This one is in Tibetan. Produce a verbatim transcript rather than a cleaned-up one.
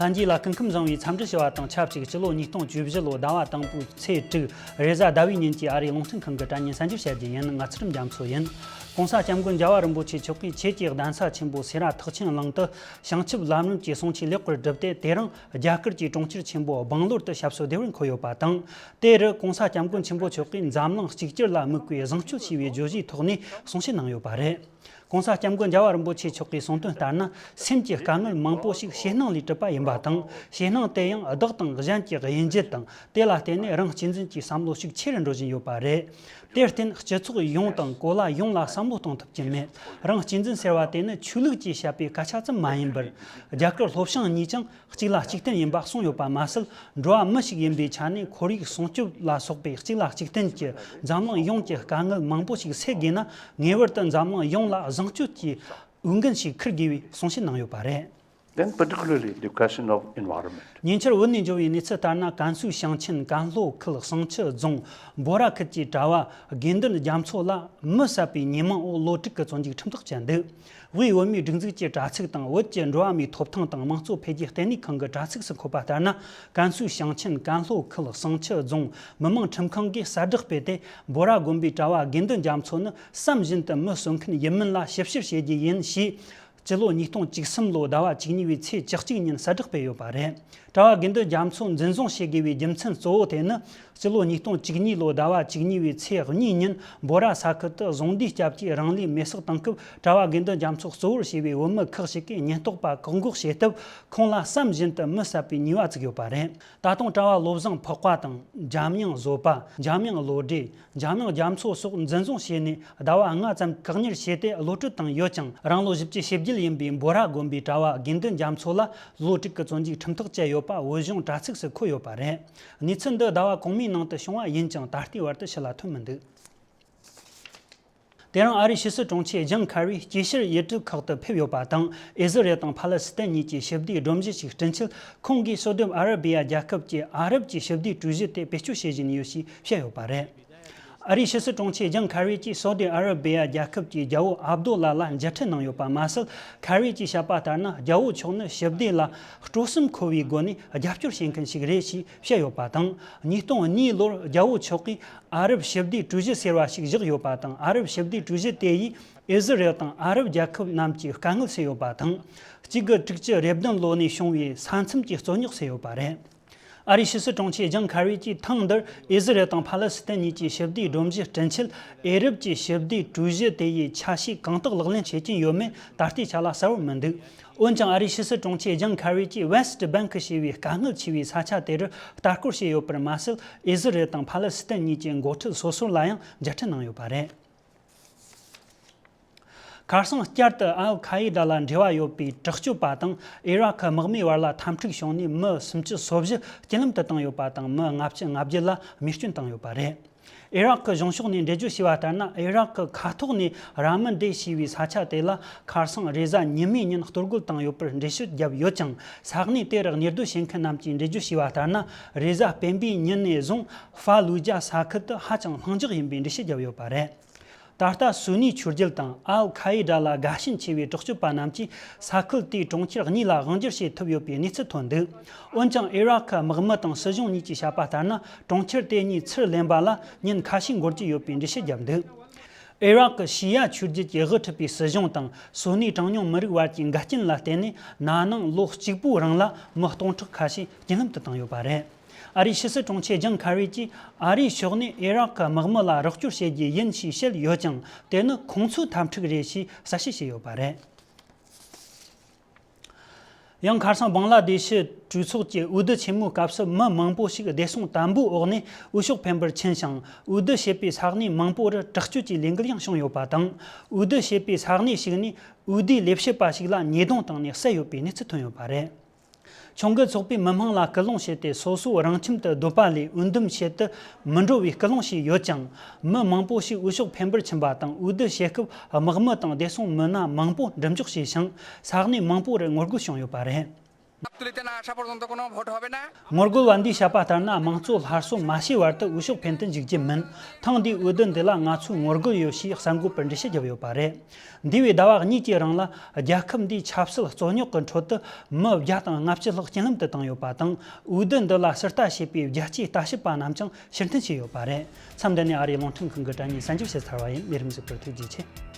ལྷན་རྒྱས་ལ་སྐུ་ཁམས་བཟང་བའི་འཚམས་འདྲི་ཞུ་བ་དང་ཆབས་ཅིག་སྤྱི་ལོ་ཉིས་སྟོང་བཅུ་བཞི་ལོ་ཟླ་བ་དང་པོའི་ཚེས་དྲུག་རེས་གཟའ་ཟླ་བའི་ཉིན་གྱི་ཨ་རིའི་རླུང་འཕྲིན་ཁང་གི་དྲ་བརྙན་གསན་རྒྱབ་བྱ་རྒྱུ་ཡིན། ང་ཚུལ་ཁྲིམས་རྒྱ་མཚོ་ཡིན། ྋགོང་ས་ྋསྐྱབས་མགོན་རྒྱལ་བ་རིན་པོ་ཆེ་མཆོག་གིས་ཆོས་ཀྱི་གདན་ས་ཆེན་པོ་སེ་ར་ཐེག་ཆེན་གླིང་དུ་བྱང་ཆུབ་ལམ་རིམ་གྱི་གསུང་ཆོས་ལེགས་པར་བསྒྲུབས་ཏེ། དེ་རིང་རྒྱ་གར་གྱི་གྲོང་ཁྱེར་ཆེན་པོ་སྦང་ལོར་དུ་ཞབས་སོར་བདེ་བར་འཁོད་ཡོད་པ་དང་། དེ་རུ་ྋགོང་ས་ྋསྐྱབས་མགོན་ཆེན་པོ་མཆོག་གིས་འཛམ་གླིང་གཅིག་གྱུར་ལ་དམིགས་པའི་བཟང་སྤྱོད་ཞེས་པའི་བརྗོད་གཞིའི་ཐོག་ནས་གསུང་བཤད་གནང་ཡོད་པ་རེད། ྋགོང་ས་ྋསྐྱབས་མགོན་རྒྱལ་བ་རིན་པོ་ཆེ་མཆོག་གིས་གསུངས་དོན་ལྟར་ན། སེམས་ཀྱི་དཀའ་ངལ་མང་པོ་ཞིག་ཞེད་སྣང་ལས་གྲུབ་པ་ཡིན་པ་དང་། ཞེད་སྣང་དེ་ཡང་བདག་དང་གཞན་གྱི་དབྱེ་འབྱེད་དང་། དེ་ལ་བརྟེན་ནས་རང་གཅེས་འཛིན་གྱི་བསམ་བློ་ཞིག་ཆེ་རུ་འགྲོ་བཞིན་ཡོད་པ་རེད། དེར་བརྟེན་སྤྱི་ཚོགས་ཡོངས་དང་གོ་ལ་ཡོངས་ལ་བསམ་བློ་གཏོང་ཐུབ་ཀྱི་མེད། རང་གཅེས་འཛིན་ཟེར་བ་དེ་ནི་ཆོས་ལུགས་ཀྱིས་བཤད་པའི་སྐད་ཆ་ཙམ་མ་ཡིན་པར། རྒྱ་གར་ལྷོ་བྱང་གཉིས་ཀྱང་གཅིག་ལ་གཅིག་བརྟེན་ཡིན་པ་གསུངས་ཡོད་པ་མ་ཟད། འགྲོ་བ་མི་ཞིག་ཡིན་པའི་ཆ་ནས་ཁོར་ཡུག་སྲུང་སྐྱོབ་ལ་སོགས་པའི་གཅིག་ལ་གཅིག་བརྟེན་གྱི་འཛམ་གླིང་ཡོངས་ཀྱི་དཀའ་ངལ་མང་པོ་ཞིག་སེལ་དགོས་ན། ངེས་པར་དུ་འཛམ་གླིང་ཡོངས་ལ་བཟང་སྤྱོད་ཀྱི་འོས་འགན་ཞིག་འཁུར་དགོས་པའི་གསུང་བཤད་གནང་ཡོད་པ་རེད། Then particularly the question of environment. ཉེ་ཆར་བོད་ནས་འབྱོར་བའི་གནས་ཚུལ་ལྟར་ན། ཀན་སུའུ་ཞིང་ཆེན་ཀན་ལྷོ་ཁུལ་བསང་ཆུ་རྫོང་བོ་ར་ཁུལ་གྱི་གྲྭ་བ་དགེ་འདུན་རྒྱ་མཚོ་ལ་མི་བསད་པའི་ཉེས་མིང་འོག་ལོ་དྲུག་གི་བཙོན་འཇུག་ཁྲིམས་ཐག་བཅད་འདུག་དབུས་བོད་མིའི་སྒྲིག་འཛུགས་ཀྱི་དྲ་ཚིགས་དང་བོད་ཀྱི་འགྲོ་བ་མིའི་ཐོབ་ཐང་དང་དམངས་གཙོ་འཕེལ་རྒྱས་ལྟེ་གནས་ཁང་གི་དྲ་ཚིགས་སུ་འཁོད་པ་ལྟར་ན། ཀན་སུའུ་ཞིང་ཆེན་ཀན་ལྷོ་ཁུལ་བསང་ཆུ་རྫོང་མི་དམངས་ཁྲིམས་ཁང་གིས་གསལ་བསྒྲགས་སྤེལ་ཏེ། བོ་ར་དགོན་པའི་གྲྭ་བ་དགེ་འདུན་རྒྱ་མཚོ་ནི་བསམ་བཞིན་དུ་མི་གསོད་མཁན་ཡིན་མིན་ལ་ཞིབ་བཤེར་བྱེད་རྒྱུ་ཡིན་ཞེས། སྤྱི་ལོ་ཉིས་སྟོང་བཅུ་གསུམ་ལོ་ཟླ་བ་བཅུ་གཉིས་པའི་ཚེས་བཅུ་གཅིག་ཉིན་གསལ་བསྒྲགས་སྤེལ་ཡོད་པ་རེད། གྲྭ་བ་དགེ་འདུན་རྒྱ་མཚོ་འཛིན་བཟུང་བྱེད་དགོས་པའི་རྒྱུ་མཚན་གཙོ་བོ་དེ་ནི། སྤྱི་ལོ་ཉིས་སྟོང་བཅུ་གཉིས་ལོ་ཟླ་བ་བཅུ་གཉིས་པའི་ཚེས་གཉིས་ཉིན་བོ་ར་ས་ཁུལ་དུ་གཟུངས་འདས་སྐྱབས་ཀྱིས་རང་ལུས་མེར་སྲེག་བཏང་སྐབས། གྲྭ་བ་དགེ་འདུན་རྒྱ་མཚོ་གཙོ་བོར་བྱས་པའི་བོད་མི་ཁག་ཅིག་གིས་ཉེན་རྟོག་པ་བཀག་འགོག་བྱས་སྟབས། ཁོང་ལ་བསམ་བཞིན་དུ་མི་བསད་པའི་ཉེས་པ་བཙུགས་ཡོད་པ་རེད། ད་དུང་གྲྭ་བ་བློ་བཟང་འཕགས་པ་དང་། འཇམ་དབྱངས་བཟོད་པ། འཇམ་དབྱངས་བློ་གྲོས། འཇམ་དབྱངས་རྒྱ་མཚོ་སོགས་འཛིན་བཟུང་བྱས་ནས་ཟླ་བ་ལྔ་ཙམ་བཀག་ཉར་བྱས་ཏེ། གློད་གྲོལ་བཏང་ཡོད་ཀྱང་། རང་ལོ་བཞི་བཅུ་ཞེ་བརྒྱད་ཡིན་པའི་བོ་ར་དགོན་པའི་གྲྭ་བ་དགེ་འདུན་རྒྱ་མཚོ་ལ་ལོ་དྲུག་གི་བཙོན་འཇུག་ཁྲིམས་ཐག་བཅད་ཡོད་པ་བོད་གཞུང་དྲ་ཚིགས་སུ་འཁོད་ཡོད་པ་རེད། གནས་ཚུལ་འདི་ཟླ་བ་གོང་མའི་ནང་དུ་བྱུང་བ་ཡིན་ཀྱང་། ད་ལྟའི་བར་དུ་ཕྱི་ལ་ཐོན་མི་འདུག་དེ་རིང་ཨ་རིའི་ཕྱི་སྲིད་དྲུང་ཆེ་ཇོན་ཁ་རི་སྐྱེས་ཕྱིར་ཡུལ་གྲུ་ཁག་ཏུ་ཕེབས་ཡོད་པ་དང་། ཨི་ཟི་རེལ་དང་ཕ་ལེ་སི་ཐན་གཉིས་ཀྱི་ཞི་བདེའི་སྒྲོམ་གཞི་ཞིག་བསྐྲུན་ཆེད། ཁོང་གིས་སོ་ཏི་ཨ་ར་བི་ཡ་རྒྱལ་ཁབ་ཀྱི་ཨ་རབ་ཀྱི་ཞི་བདེའི་གྲོས་གཞི་དེ་བེད་སྤྱོད་བྱེད་བཞིན་ཡོད་ཞེས་བཤད་ཡོད་པ་རེད། ཨ་རིའི་ཕྱི་སྲིད་དྲུང་ཆེ་ཇོན་ཁ་རི་གྱིས་སོ་ཏི་ཨ་ར་བི་ཡ་རྒྱལ་ཁབ་ཀྱི་རྒྱལ་པོ་ཨབ་དུ་ལ་ལ་མཇལ་འཕྲད་གནང་ཡོད་པ་མ་ཟད། ཁ་རི་གྱིས་བཤད་པ་ལྟར་ན། རྒྱལ་པོ་མཆོག་ནི་ཞི་བདེ་ལ་སྤྲོ་སེམས་འཁོལ་བའི་སྒོ་ནས་རྒྱབ་སྐྱོར་བྱེད་མཁན་ཞིག་རེད་ཞེས་བཤད་ཡོད་པ་དང་། ཉིས་སྟོང་གཉིས་ལོར་རྒྱལ་པོ་མཆོག་གིས་ཨ་རབ་ཞི་བདེའི་གྲོས་གཞི་ཟེར་བ་ཞིག་བཞག་ཡོད་པ་དང་། ཨ་རབ་ཞི་བདེའི་གྲོས་གཞི་དེ་ཡིས་ཨི་ཟི་རེལ་དང་ཨ་རབ་རྒྱལ་ཁབ་རྣམས་ཀྱི་དཀའ་ངལ་སེལ་ཡོད་པ་དང་། གཅིག་དགུ་དྲུག་ཅུ་རེ་བདུན་ལོ་ནས་བྱུང་བའི་ས་མཚམས་ཀྱི་རྩོད་རྙོག་སེལ་ཡོད་པ་རེད། ཨ་རིའི་ཕྱི་སྲིད་དྲུང་ཆེ་ཇོན་ཁ་རི་གྱིས་ཐེངས་འདིར་ཨི་ཟི་རེལ་དང་ཕ་ལེ་སི་ཐན་གཉིས་ཀྱི་ཞི་བདེའི་སྒྲོམ་གཞི་བསྐྲུན་ཆེད། ཨ་རབ་ཀྱི་ཞི་བདེའི་གྲོས་གཞི་དེ་ཡི་ཆ་ཤས་གང་དག་ལག་ལེན་བྱེད་ཀྱིན་ཡོད་མེད་ད་ལྟའི་ཆ་ལ་གསལ་བོ་མི་འདུག་འོན་ཀྱང་། ཨ་རིའི་ཕྱི་སྲིད་དྲུང་ཆེ་ཇོན་ཁ་རི་གྱིས་ཝེ་སི་ཊི་བེང་ཀི་ཞེས་པའི་དཀའ་ངལ་ཆེ་བའི་ས་ཆ་དེ་རུ་ལྟ་སྐོར་བྱས་ཡོད་པར་མ་ཟད། ཨི་ཟི་རེལ་དང་ཕ་ལེ་སི་ཐན་གཉིས་ཀྱི་འགོ་ཁྲིད་སོ་སོར་ལ་ཡང་མཇལ་འཕྲད་གནང་ཡོད་པ་རེད། ཁ་སང་བསྐྱར་དུ་ཨལ་ཁ་ཨི་ད་ལ་འབྲེལ་བ་ཡོད་པའི་དྲག་སྤྱོད་པ་དང་ཨི་རག་གི་དམག་མིའི་བར་ལ་འཐབ་འཁྲུག་བྱུང་ནས། མི་སུམ་ཅུ་སོ་བཞི་རྐྱེན་ལམ་དུ་བཏང་ཡོད་པ་དང་། མི་ལྔ་བཅུ་ང་བརྒྱད་ལ་རྨས་སྐྱོན་བཏང་ཡོད་པ་རེད། ཨི་རག་གི་གཞུང་ཕྱོགས་ནས་འགྲེལ་བརྗོད་བྱས་པ་ལྟར་ན། ཨི་རག་གི་མཁའ་ཐོག་ནས་ར་མི་དེ་ཞེས་པའི་ས་ཆ་དེ་ལ་ཁ་སང་རེས་གཟའ་ཉི་མའི་ཉིན་གཏོར་རྒོལ་བཏང་ཡོད་པར་འགྲེལ་བཤད་བརྒྱབ་ཡོད་ཀྱང་། ས་གནས་དེར་གཉེར་སྡོད་བྱེད་མཁན་རྣམས་ཀྱིས་འགྲེལ་བརྗོད་བྱས་པ་ལྟར་ན། རེས་གཟའ་སྤེན་པའི་ཉིན་ནས་བཟུང་ཧྥ་ལུ་ཇ་ས་ཁུལ་དུ་ཧ་ཅང་ལྷིང་འཇགས་ཡིན་པའི་འགྲེལ་བཤད་བརྒྱབ་ཡོད་པ་རེད། ད་ལྟ་སུ་ནི་ཆོས་བརྒྱུད་དང་ཨལ་ཁ་ཨི་ད་ལ་དགའ་ཞེན་ཆེ་བའི་དྲག་སྤྱོད་པ་རྣམས་ཀྱིས་ས་ཁུལ་དེའི་གྲོང་ཁྱེར་གཉིས་ལ་དབང་སྒྱུར་བྱེད་ཐུབ་ཡོད་པའི་གནས་ཚུལ་ཐོན་འདུག་འོན་ཀྱང་། ཨི་རག་གི་དམག་མི་དང་སྲིད་གཞུང་གཉིས་ཀྱིས་བཤད་པ་ལྟར་ན། གྲོང་ཁྱེར་དེ་གཉིས་ཚུར་ལེན་པ་ལ་ཉིན་ཁ་ཤས་འགོར་གྱི་ཡོད་པའི་འགྲེལ་བཤད་བརྒྱབ་འདུག་ཨི་རག་གི་ཤི་ཡ་ཆོས་བརྒྱུད་ཀྱིས་དབུ་ཁྲིད་པའི་སྲིད་གཞུང་དང་སུ་ནི་གྲངས་ཉུང་མི་རིགས་བར་གྱི་འགལ་རྐྱེན་ལ་བརྟེན་ནས། ན་ནིང་ལོ་གཅིག་པོའི་རིང་ལ་མི་སྟོང་ཕྲག་ཁ་ཤས་རྐྱེན་ལམ་དུ་བཏང་ཡོད་པ་རེད། ཨ་རིའི་ཕྱི་སྲིད་དྲུང་ཆེ་ཇོན་ཁ་རི་གྱིས། ཨ་རིའི་ཕྱོགས་ནས་ཨི་རག་གི་དམག་མི་ལ་རོགས་སྐྱོར་བྱེད་རྒྱུ་ཡིན་ཞེས་བཤད་ཡོད་ཀྱང་། དེ་ནི་ཁོང་ཚོའི་འཐབ་འཁྲུག་རེད་ཞེས་གསལ་བཤད་བྱས་ཡོད་པ་རེད། ཡང་ཁ་སང་བང་ལ་དེ་ཤི་གྲོས་ཚོགས་ཀྱི་འོས་བསྡུ་ཆེན་མོའི་སྐབས་སུ། མི་མང་པོ་ཞིག་བདེ་སྲུང་དམ་པོའི་འོག་ནས་འོས་ཤོག་འཕེན་པར་ཕྱིན་ཞིང་། འོས་བསྡུ་བྱེད་པའི་ས་གནས་མང་པོ་རུ་དྲག་སྤྱོད་ཀྱི་ལས་འགུལ་ཡང་བྱུང་ཡོད་པ་དང་། འོས་བསྡུ་བྱེད་པའི་ས་གནས་ཤིག་ནས་འོས་བསྡུའི་ལས་བྱེད་པ་ཞིག་ལ་ཉེས་རྡུང་བཏང་ནས་བསད་ཡོད་པའི་གནས་ཚུལ་ཐོན་ཡོད་པ་རེད། ཁྱུང་གི་ཚོགས་པས་མི་མང་ལ་སྐུལ་སློང་བྱས་ཏེ། སོ་སོ་རང་ཁྱིམ་དུ་སྡོད་པ་ལས་འོས་འདེམས་བྱེད་དུ་མི་འགྲོ་བའི་སྐུལ་སློང་བྱས་ཡོད་ཀྱང་། མི་མང་པོ་ཞིག་འོས་ཤོག་འཕེན་པར་ཕྱིན་པ་དང་། འོས་བསྡུ་བྱེད་སྐབས་དམག་མི་དང་བདེ་སྲུང་མི་སྣ་མང་པོ་འགྲེམས་འཇོག་བྱས་ཤིང་། ས་གནས་མང་པོ་རུ་ངོ་རྒོལ་བྱུང་ཡོད་པ་རེད། তুলিতে না আসা পর্যন্ত কোনো ভোট হবে না। ངོ་རྒོལ་བ་འདིས་བཤད་པ་ལྟར་ན། དམངས་གཙོ་སླར་གསོ་མ་བྱས་བར་དུ་འོས་ཤོག་འཕེན་དུ་འཇུག་རྒྱུ་མིན། ཐེངས་འདིའི་འོས་བསྡུ་འདི་ལ་ང་ཚོས་ངོ་རྒོལ་ཡོད་ཞེས་གསར་འགོད་པར་འགྲེལ་བཤད་བརྒྱབ་ཡོད་པ་རེད། འདས་པའི་ཟླ་བ་གཉིས་ཀྱི་རིང་ལ། རྒྱལ་ཁབ་འདིའི་ཆབ་སྲིད་རྩོད་རྙོག་གི་ཁྲོད་དུ་མི་བརྒྱ་དང་ལྔ་བཅུ་ལྷག་རྐྱེན་ལམ་དུ་བཏང་ཡོད་པ་དང་། འོས་བསྡུ་འདི་ལ་ཕྱིར་ལྟ་བྱེད་པའི་རྒྱལ་སྤྱིའི་ལྟ་ཞིབ་པ་རྣམས་ཀྱང་ཕྱིར་འཐེན་བྱས་ཡོད་པ་རེད། མཚམས་འདི་ནས་ཨ་རིའི་རླུང་འཕྲིན་ཁང་གི་དྲ་བརྙན་གསར་འགྱུར་ཞིག་ཚར་བ་ཡིན། ལས་རིམ་གཟིགས་པར་ཐུགས་རྗེ་ཆེ།